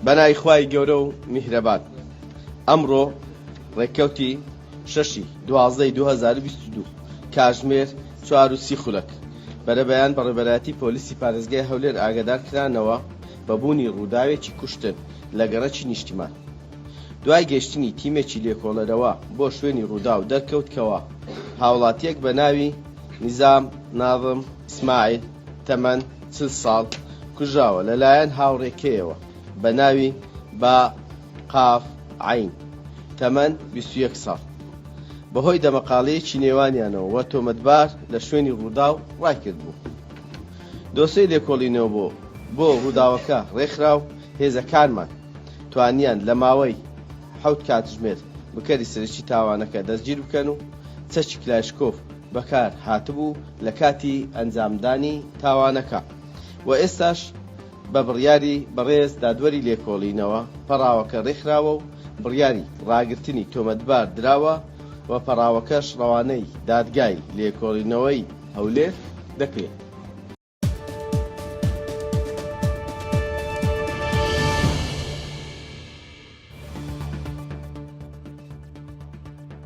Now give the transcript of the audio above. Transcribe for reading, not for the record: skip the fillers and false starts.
بەناوی خوای گەورە و میهرەبان ئەمڕۆ ڕێککەوتی شەشی دوازدەی 2022 کاژمێر چوار و سی خولەک بەرەبەیان بەڕێبەرایەتی پۆلیسی پارێزگای هەولێر ئاگادار کرانەوە بە بوونی ڕووداوێکی کوشتن لە گەڕەکی نیشتیمان. دوای گەیشتنی تیمێکی لێکۆڵەرەوە بۆ شوێنی ڕووداو دەرکەوت کەوا هاوڵاتییەک بە ناوی نیزام ناظم ئیسماعیل تەمەن 40 ساڵ کوژراوە لەلایەن هاوڕێکەیەوە بە ناوی با قاف عەین تەمەن 21 ساڵ بەهۆی دەمەقاڵێیەکی نێوانیانەوە و تۆمەتبار لە شوێنی ڕووداو ڕایکردبوو. دۆسێی لێکۆڵینەوە بۆ بۆ ڕووداوەکە ڕێکخرا و هێزەکانمان توانیان لە ماوەی حەوت کاتژمێر بکەری سەرەکی تاوانەکە دەستگیر بکەن و چەکی کلاشکۆف بەکار هاتبوو لە کاتی ئەنجامدانی تاوانەکە و ئێستاش بە بڕیاری بەڕێز دادوەری لێکۆڵینەوە پەڕاوەکە ڕێکخراوە و بڕیاری ڕاگرتنی تۆمەتبار دراوە و پەڕاوەکەش ڕەوانەی دادگای لێکۆڵینەوەی هەولێر دەکرێت.